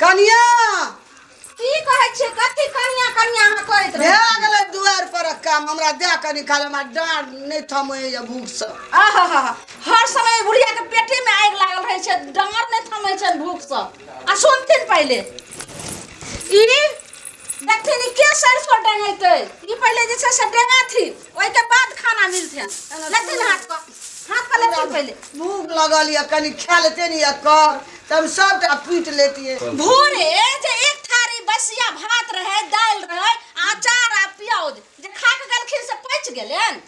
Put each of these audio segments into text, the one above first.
कनिया की कहै छियै कथी कनिया कनिया अहाँ करैत भए रहै गेलै दुआरि पर काम हमरा दए कनि खाय हमरा डाँड़ नहि थमैए भूखसँ आहा हर समय बुढ़िया के पेटे में आगि लागल रहै छै डाँड़ नहि थमै छनि भूखसँ आ सुनथिन पहिले ई देखथिन ई के सरिसो डेंगेतै ई पहिले जे छै से डेंगाथिन ओहिके बाद खाना मिलथिन लेथिन हाथ कऽ हाथ कऽ लेथिन पहिले भूख लगल यऽ कनि खा लेते ने कर तऽ हम सबटा पीट लेतियै भोरे जे एक थारी बसिया भात रहै दालि रहै अचार आ प्याज जे खा के गेलखिन से पचि गेलनि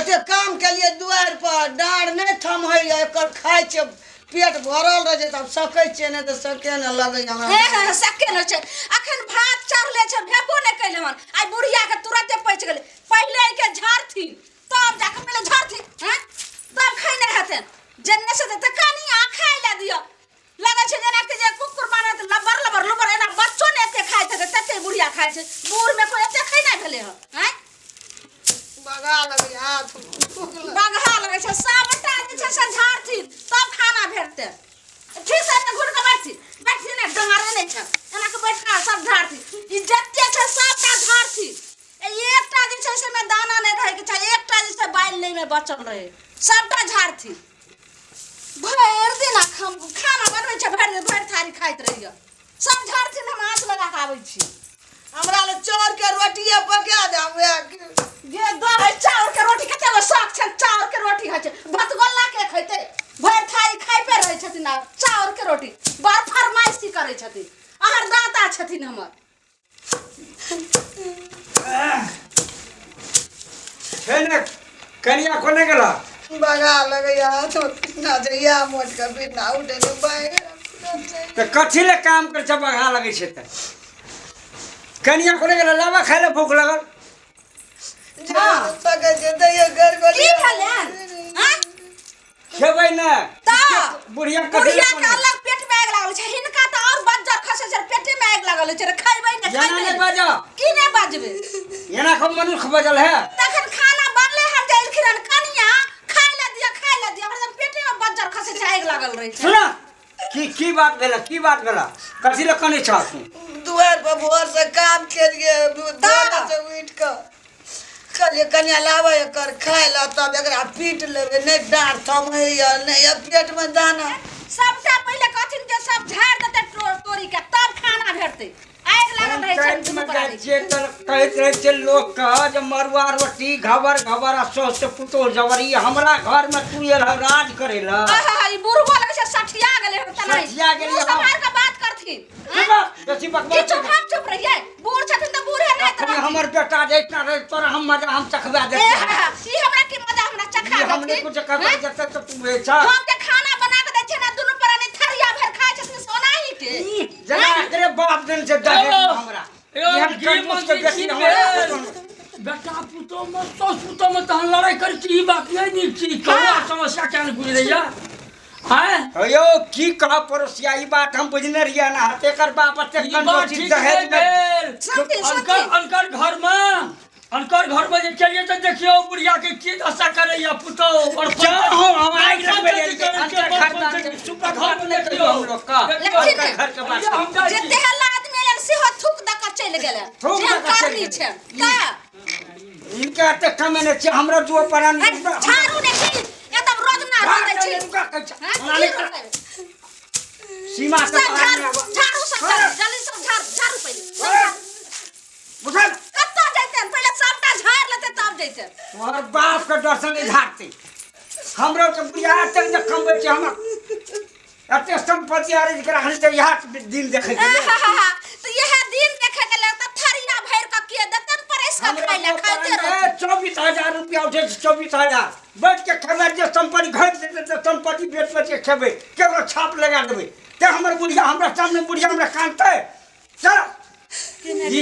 ओते काम केलियै दुआरि पर डाँड़ नहि थमहैए एकर खाइ छियै पेट भरल रहै छै तब सकै छियै नहि तऽ सके नहि लगैए हे हमरा हे सके नहि छै अखन भात चढ़ले छै भेबो नहि कैले हन आइ बुढ़िया के तुरंते पचि गेलै पहिले एहिके झाड़थिन तब जाके पहिले झाड़थिन हैं तब खैने हेतनि जेने से तऽ कनि आ खाय लए दिअ लगै छै जेना कि जे कुकुर मारत लबर लबर लबर एना बच्चो ने एते खाइत हेतै तते बुढ़िया खाइ छै बूढ़ में कोई एते खैना भेलै हन हैं बगा लगैए हाथ बगहा लगै छै सबटा जे छै से झाड़थिन तब खाना भेटतै ठीक से एना घुरि कऽ बैठथिन बैठथिन ने डंगारे नहि छै एना कऽ बैठ कऽ सब झाड़थिन ई जते छै सबटा झाड़थिन एकटा जे छै से मे दाना नहि रहैके चाही एकटा जे छै बालि नहि मे बचल रहै सबटा झाड़थिन भरि दिन खाना बनबै छै भरि दिन भरि थारी खाइत रहैए सब झाड़थिन हम आँच लगा कऽ आबै छी हमरा लए चाउरके रोटिए पका दे हम वएह गे दही चाउरके रोटी कते गो शौक छनि चाउरके रोटी खाइ छै भतगोल्ला के खैतै भरि थारी खाइते रहै छथिन आ चाउरके रोटी बड़ फरमाइशी करै छथिन अहर दाता छथिन हमर छै ने कनिया कोने गेला बगा लगैया हाथ ना जइया मोट के बिना उठे ने बाहर तऽ कथी ले काम करै छै बघा लगै छै तऽ कनिया कोने गेला लाबा खाय ले भूख लगल सकै छै तैयो घर की भेलनि आँय? खेबै ने तऽ बुढ़िया कथी बुढ़िया के अलग पेट में आगि लागल छै हिनका तऽ और बज्जर खसै छै पेटे में आगि लागल छै खैबै ने एना खैबै नहि ने। बाजऽ की नहि बाजबै एना खूब मनुष्य बजल है तखन खाना बनले हन जे एलखिन हन कनिया खाय लए दिअ खाय लए दिअ हरदम पेटे में बज्जर खसै छै आगि लागल रहै छै सुन की की बात भेला की बात भेला कथी लए कनै छह तू दुआर पर भोर से काम केलिए भोर से उठि कऽ कहलियै कनिया लाबै एकर खाय लए तब एकरा पीट लेबै नहि डाँड़ थमैया नहि यऽ पेटमे दाना सबटा पहिले कहथिन जे सब झाड़ि देतै तोरी के तब खाना भेटतै आगि लागल रहै छै पंचायत दुनू में जाइ प्राणी छियै तऽ कहैत रहै छै लोकके जे मड़ुआ रोटी घबर घबर आ साउस से पुतोह जबर ई हमरा घरमे तू एल राज करै लए आहा ई बुढ़बो लगै छै सठिया गेलै हन तनाई सठिया गेलै मुँह हन। सम्हारि कऽ बात करथिन की बात? बेसी बकवास की चुप हम चुप रहियै बूढ़ छथिन तऽ बूढ़े नहि अखनी हमर बेटा जे इतना रहे तोरा हम मजा हम चखबा ए देते हा, हा, ई हमरा की मजा हमरा चखा ई हम नहि देथिन कुछ कहबै हैं? जते तऽ तू हे छ हम के खाना बना के दै छियै ना दुनू प्राणी थरिया भरि खाइ छथिन सोनाही के जना एकरे बाप देन छै दहेज में हमरा यौ, एहन घी कंजूस के मंत्री बेटी छी हमरा भेल। बेटा पुतोह में साउस पुतोह में तहन लड़ाइ करै छी ई बात नहि नीक छी कौआ समस्या किया नहि बुझलैया आँय यौ की कहब पड़ोसिया ई बात हम बुझने रहियै ना एकर बाप एते ई बात कंजूसी ठीक दहेज नहि में भेल सुनथिन अनकर सुनथिन अनकर घर में अनकर घर में जे चलिए तऽ देखियौ बुढ़िया के की दशा करैया पुतोह और जाओ हम हम आगि लगबै पंचायती लेल करै छियै, अनकर घर पंचायती दान सुपर घर बात में नहि देखियौ। कहियौ हम लोग का देखियौ। अनकर घर के बात हम जाइ छी। जते हल्ला आदमी एलनि सेहो थूक दऽ कऽ चलि गेलनि थूक जेहन दऽ कऽ चलि करनी गेलै। छै का इनका एते कमेने छै हमरा दुओ परान अरे, झाड़ू ने की एकदम रोज ना रोज दै छी हाँ, की रोज सीमा से सब बाहर झाड़ू नहि आबऽ। झाड़ू सब झाड़ू जल्दी सब झाड़ू झाड़ू पहिले सब झाड़ू। बुझल कतऽ जैते पहिले सबटा झाड़ि लेतै तब जैते तोहर बाप के डर से नहीं झाड़ते हमरो के बुढ़िया एतेक जे कमबै छै हमर एते संपत्ति अरेंज करा हन तऽ इएह दिन देखै के लेल। तऽ इएह दिन देखे के लेल तऽ थरिया भरि कऽ के देतन परसि कऽ हमरा खाइ लए खाइते रहतै 24,000 रुपया उठै छै 24,000 बैठ के खेबै जे संपत्ति घटि जेतै तऽ संपत्ति बेच बेच के खेबै केकरो छाप लगा देबै ते हमर बुढ़िया हमरा सामने बुढ़िया हमरा कानतै चल ई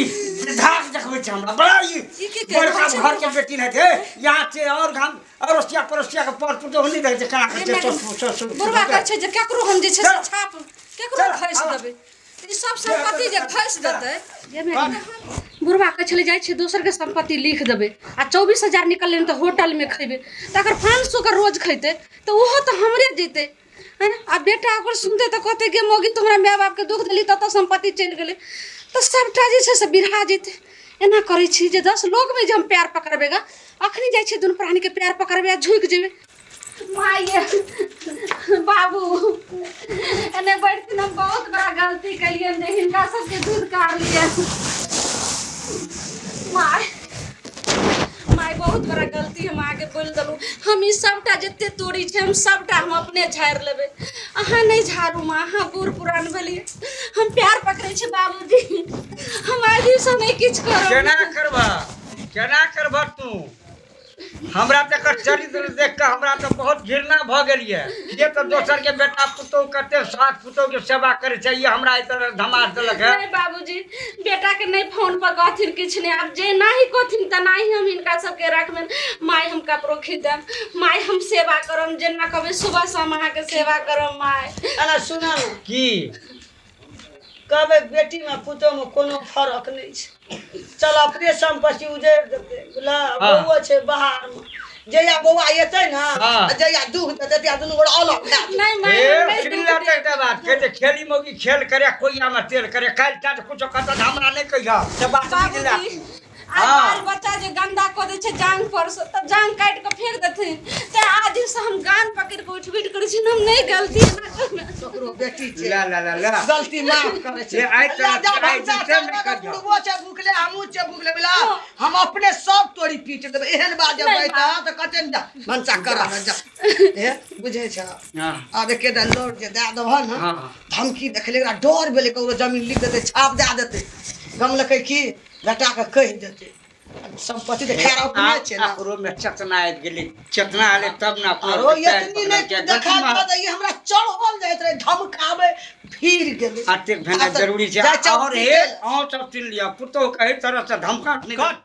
धाक देखबै छै हमरा बड़ा ई ई की कहि बड़का रहल छै घर के बेटी नहि छै यहाँ छै और घाम अड़ोसिया पड़ोसिया के पर पुतोहु नहि देखै छै केना करै छै ससुर ससुर बुढ़बा कहै छै जे केकरो हम जे छै से चल। छाप केकरो चल, खसि आबऽ। देबै तऽ ई सब सम्पत्ति जे खसि देतै बुढ़बा कहै छलै जाइ छियै दोसरके सम्पत्ति लिख देबै आ 24,000 निकललै तऽ होटलमे खयबै तऽ अगर 500 के रोज खयतै तऽ ओहो तऽ हमरे जेतै हैं? आ बेटा ओकर सुनतै तऽ कहतै गे मौगी तू हमरा माय बापके दुख देली ततऽ सम्पत्ति चलि गेलै तऽ सभटा जे छै से बिरहा जेतै। एना करै छी जे 10 लोकमे जे हम पैर पकड़बै गे, अखनी जाइ छियै दुनू प्राणीके पैर पकड़बै आ झुकि जेबै। माय बाबू एने बैठथिन, हम बहुत बड़ा गलती केलियनि जे हिनका सबके दूध काटलियै। माय माय बहुत बड़ा गलती हम अहाँके बोलि देलहुँ। हम ई सबटा जते तोरी छै हम सबटा हम अपने झाड़ि लेबै, अहाँ नहि झाड़ू माँ, अहाँ बूढ़ पुरान भेलियै। हम प्यार पकड़ै छी बाबूजी, हम आइ दिनसँ नहि किछु करब। केना करबह, केना करबह तू? हमरा तऽ एकर चरित्र देख कऽ हमरा तऽ बहुत घृणा भऽ गेल यऽ। ये तऽ दोसर के बेटा पुतोहु कते सास पुतोहु के सेवा करै छै, ये हमरा एहि तरह धमास देलक है। नहीं बाबूजी, बेटा के नहीं फोन पर कहथिन किछु नहीं, आब जे नाही कहथिन तेनाही हम हिनका सबके रखबनि। माय हम कपड़ो खींचब, माय हम सेवा करब, जेना कहबै सुबह शाम अहाँके सेवा करब माय। अरे सुना ने की कहबै बेटीमे पुतोहमे कोनो फरक नहि छै, चल अपने सम्पत्ति उजड़ि देतै। बुझल? हाँ। बौआ छै बाहरमे, जहिया बौआ एतै ने हाँ। आ जहिया दुख देतै तहिया दुनू गोरा अलग भए जेतै। नहीं माय, हे हम नहीं सुनि दुख ले देब। तऽ एकटा बात कहै छै, खेली मौगी खेल करे कोइयामे तेल करे। काल्हि टा तऽ कुछो कहतऽ तऽ हमरा नहि कहिहऽ, से बात बुझि ले। बाबूजी आइ हाँ। बाल बच्चा जे गंदा कऽ दै छै जांग पर से तऽ जांग काटि कऽ फेंक देथिन, तें आज से हम गान पकड़ि कऽ उठबैत करै छी, हम नहि गलती एना करबै। ककरो बेटी छै ला ला ला ला गलती माफ करै छै। से आइ ला तोरा जा आइ भनसा दिसे नहि चलबै तऽ करिहऽ। बुढ़बो छै भुखले, हमहूँ छियै भुखले। बुझला? हाँ। हम अपने सब तोरी पीट देबै। एहन बात जब नहि बैठा तऽ कते ने जा भनसा करऽ ने जा। हे बुझै छ? हाँ। आब एकेटा लोड जे दए देबह ने, हाँ। धमकी देखले एकरा डर भेलै, ककरो जमीन लिख देतै, छाप दए देतै। गमलकै की बेटाके कहि देतै, सम्पत्ति तऽ खैर अपने छै ने। एकरो में चेतना आबि गेलै, चेतना एलै तब ने अपना आरो आरके पैर एतनी नहि पकड़लकै। देखा गलती तऽ ई हमरा चढ़ल जाइत रहै, धमकाबै फिर गेलै। अतेक भेनाइ आब तऽ जरूरी छै। जाइ और चौकी हे गेल। अहूँ सब सुनि लिअ, पुतोहु के एहि तरह से धमका नहि। कट।